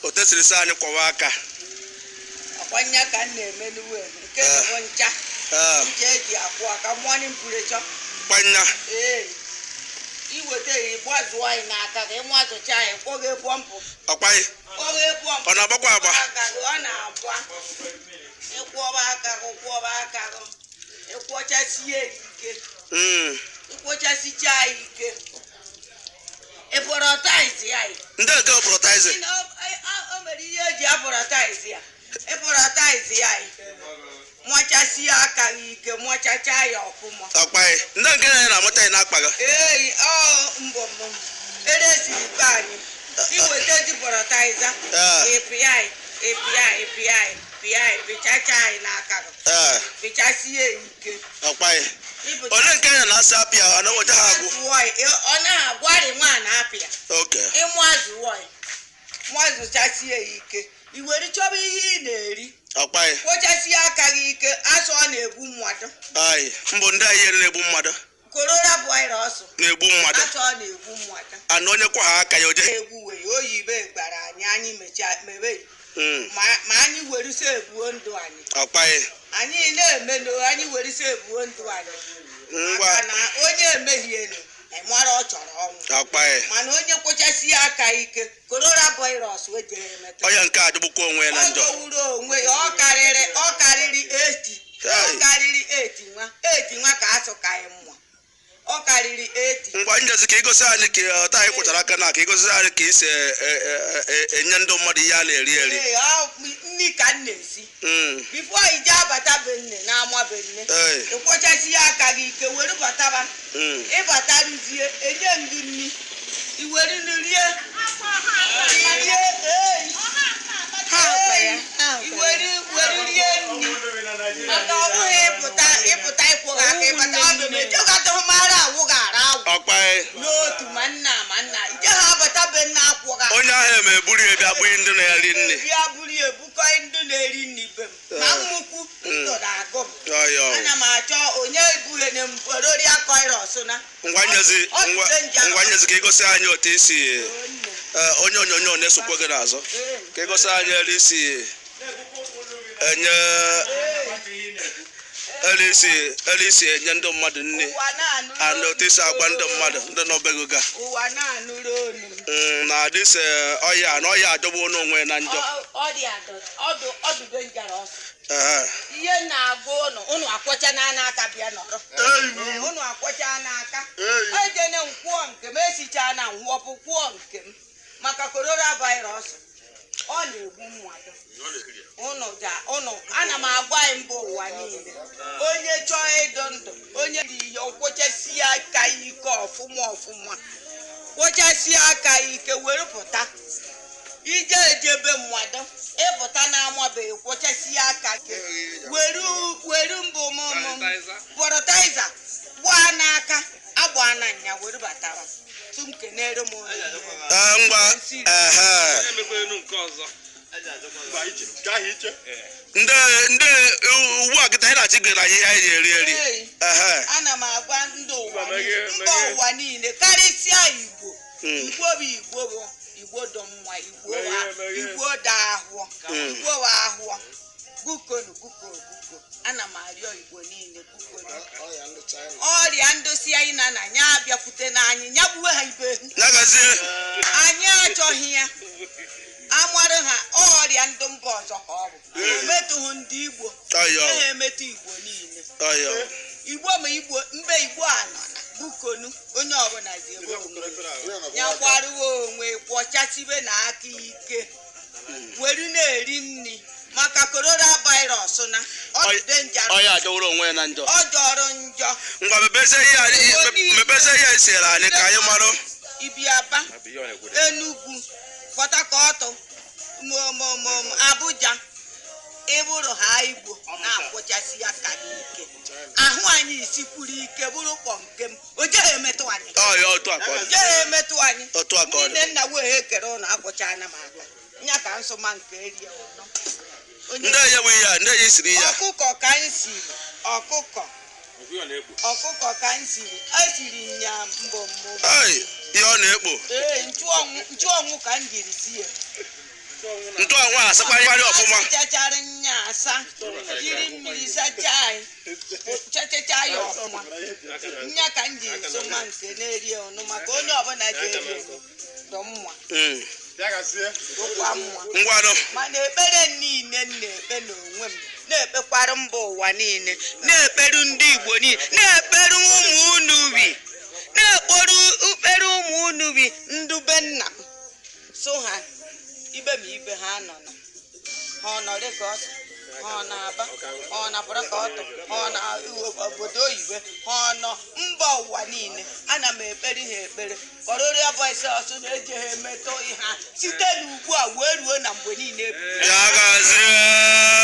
Otu esiri sị anyị kwọwa aka. Ọkwa nya ka m na-eme n'uwe nke bụ ncha. Ncha eji akwọ aka morning pressure. Kwanya. Ee, iweta ya, ịgbazụọ anyị n'aka ka ịmazụcha anyị, kwọghe pọmpụ. Ọkwaghị. Kwọghe pọmpụ. Ọ na-agbakwa agba? Aka gị, ọ na-agba. Ịkwọba aka gị, kwọba aka gị, ịkwọchasie ya ike. Ịkwọchasicha ya ike, ịpụrọtaizi ya. Ndị nke prọtaizi. Ị na- o mere ihe eji apụrọtaizi ya, ịpụrọtaizi ya, mụchasie aka gị ike, mụchacha ya ọfụma. Ọkwaghị, ndị nke na na-amụta ya na-akpa gị. Ee, ọ mbọ mbọ eresiri be anyị iweta ji pụrọtaiza. Ịpịa, ịpịa, ịpịa, pịa, pịchacha anyị n'aka gị. Pịchasie ya ike. Ọkwaghị. Onye nke ya na-asa apịa ọ na-enweta ha agwụ. Ọ na-agwarị nwa na-apịa. Ịmụ azụọ, mụazụchasie ya ike, i were chọba ihe ị na-eri. Ọkwaghị. Kwochasie aka gị ike, asụ ọ na-egbu mmadụ. Ayi, mbụ ndị anyị na-egbu mmadụ. Corona virus. Na-egbu mmadụ. Asụ ọ na-egbu mmadụ. Ana onye kwa ha aka ya oje. Egwu wee oyibe gbara anyị, anyị mechaa mebe. Ma anyị werụsa ebuo ndụ anyị. Ọkwaghị. Anyị na-eme na anyị werụsa ebuo ndụ anyị. Ngwa. Maka na onye emehienu mara ọ chọrọ ọnwụ. Ọkwaghị. Mana onye kwochasie aka ike, corona virus wejere emetụ. Onye nke a jọgbukwa onwe ya na Ọ njọ. jọgburu onwe ya, ọ karịrị 80. Ọ karịrị 80 nwa, 80 nwa ka asụ ka anyị mma, ọ karịrị 80. Ngwa, njezi ka igosi anyị ka ọta anyị kwụchara aka na ka igosi anyị ka isi enye ndị mmadụ ihe a na-eri eri. Ee, ọ nni ka m na-esi. Before ije abata be nne na ama be nne, ịkwọchasie aka gị ike were bataba. Ịbataruzie, enye m gị nni, iwere nri rie, irie. Ee, iwere were rie nri, maka ọ bụghị ịpụta ịpụta ịkwụghị aka, ịbata ọdụ m ejegata mara awụ ga-ara awụ. Ọkpaghị. N'otu ma nna ma nna ije ha abata be nna akwụghị aka. Onye ahụ eme eburu ya bịa gbunye ndị na-eri nri. Bịa buru ya ebukọ ndị na-eri nri be m, ma mmukwu ndụ na-agụ m. Ọyọ. Ana m achọ onye ebughene m ororia koiros na. Ngwa nyezi. Ọ dị Ngwa. danger. Ngwa, nyezi ka igosi anyị otu isi onye onyonyo na-esokwa gị n'azụ, ka igosi anyị elu isi enye, elu isi enye ndị mmadụ nri. Ụwa na-anụrụ. And otu isi agwa ndị mmadụ ndị nọbego ga. Ụwa na-anụrụ onu m. Na dịsị ọya na ọya ajọgbuo n'onwe ya na njọ. Ọ dị adọ ọdụ ọdụ dangerous. Ihe na-agwa ụnụ, ụnụ akwọcha n'aka bịa nọrọ. Ee, ụnụ akwọcha n'aka. Ejene nkwụọ nke m, esicha na nwụọpụ kwụọ nke m, maka corona virus ọ na-egbu mmadụ. Ụnụ ja ụnụ, ana m agwa anyị mba ụwa niile, onye chọọ ịdụ ndụ, onye dị ihe kwụchasie aka ike ọfụma ọfụma, kwụchasie aka ike were pụta ije ejebe mmadụ, ịpụta na-amabeghị, kwụchasie aka ike were were mbụ mụmụ pọrọtaiza gbaa n'aka, agba na nya were batara tụ m kenere m onye. Ee, ngwa, ehe. Emekwenu nke ọzọ. Ndị ugbu a kịta anyị na-achị gị na anyị ihe anyị ga-eri eri. Ee. Ehe. Ana m agwa ndị ụwa Mba, niile, meghe- mba meghe. ụwa niile, karịsịa Igbo. Igbo bụ Igbo, bụ Igbo dị mma, Igbo Meghe, meghe. Igbo dị ahụọ. Igbo bụ ahụọ, bukonu, buko, buko, ana m arịọ Igbo niile, bukonu, ọrịa ndosi anyị na na ya abịakwute n'anyị, ya gbuwe ha ibe. Nagazie. Anyị achọghị ya, amarụ ha ọrịa ndị mba ọzọ ka ọ bụ, o metụghị ndị Igbo. Ọyọ. Ha emetụ Igbo niile. Ọyọ. Igbo ma Igbo mbe Igbo a nọ na bukonu, onye ọbụla zi ebe onwe ya gwaruo onwe, kwọchasibe na aka ike were na-eri nri, maka corona virus na ọ dị dangerous. Ọya ajọwụrụ onwe ya na njọ. Ọ jọrọ njọ. Ngwa, mebezie ihe anyị siere anyị ka anyị marụ. Ibi Aba, Enugu, Port Harcourt, Abuja, ịbụrụ ha Igbo na-akwụchasị aka n'ike, ahụ anyị isikwuru ike bụrụ kpọmkem, o jeghị emetụ anyị. Ọya, otu a ka ọ O dị. jeghị emetụ anyị. Otu a ka ọ dị. Nne nna wee kere ụnụ akwụchana m aka nya ka nsọma nke erie ụnọ. Ndị enye bụ ihe a, ndị enye siri ihe a. Ọkụkọ ka anyị siri, ọkụkọ. Ọkụkọ ka m siri, esiri nya mbọ mbọ. Ei, ihe ọ na-ekpo. Ee, nchụọnwụ ka m jiri sie. Ntụanwụ a asakwarị ọfụma. Asachachara nya asa, jiri mmiri sachaa ya, chachacha ya ọfụma. Nya ka m jiri sụma nke na-eri ọnụ maka onye ọbụla ji eri ọnụ dọ mma, dụkwa mma. Ngwanụ. Mana ekpere niile m na-ekpe n'onwe m, na-ekpekwara mba ụwa niile, na-ekperu ndị Igbo niile, na-ekperu ụmụ unu bi, na-ekperu ukpere ụmụ unu bi, ndube nna m so ha ibe ma ibe ha nọ na ha ọ nọ Lagos, ha ọ na-Aba, ha ọ na Port Harcourt, ha ọ na obodo oyibo, ha ọ nọ mba ụwa niile, ana m ekpere ha ekpere. Kọrọrịa voice ọsụ na-eji ha emetụ ha site n'ugbu a wee ruo na mgbe niile ebighị. Ya gazie.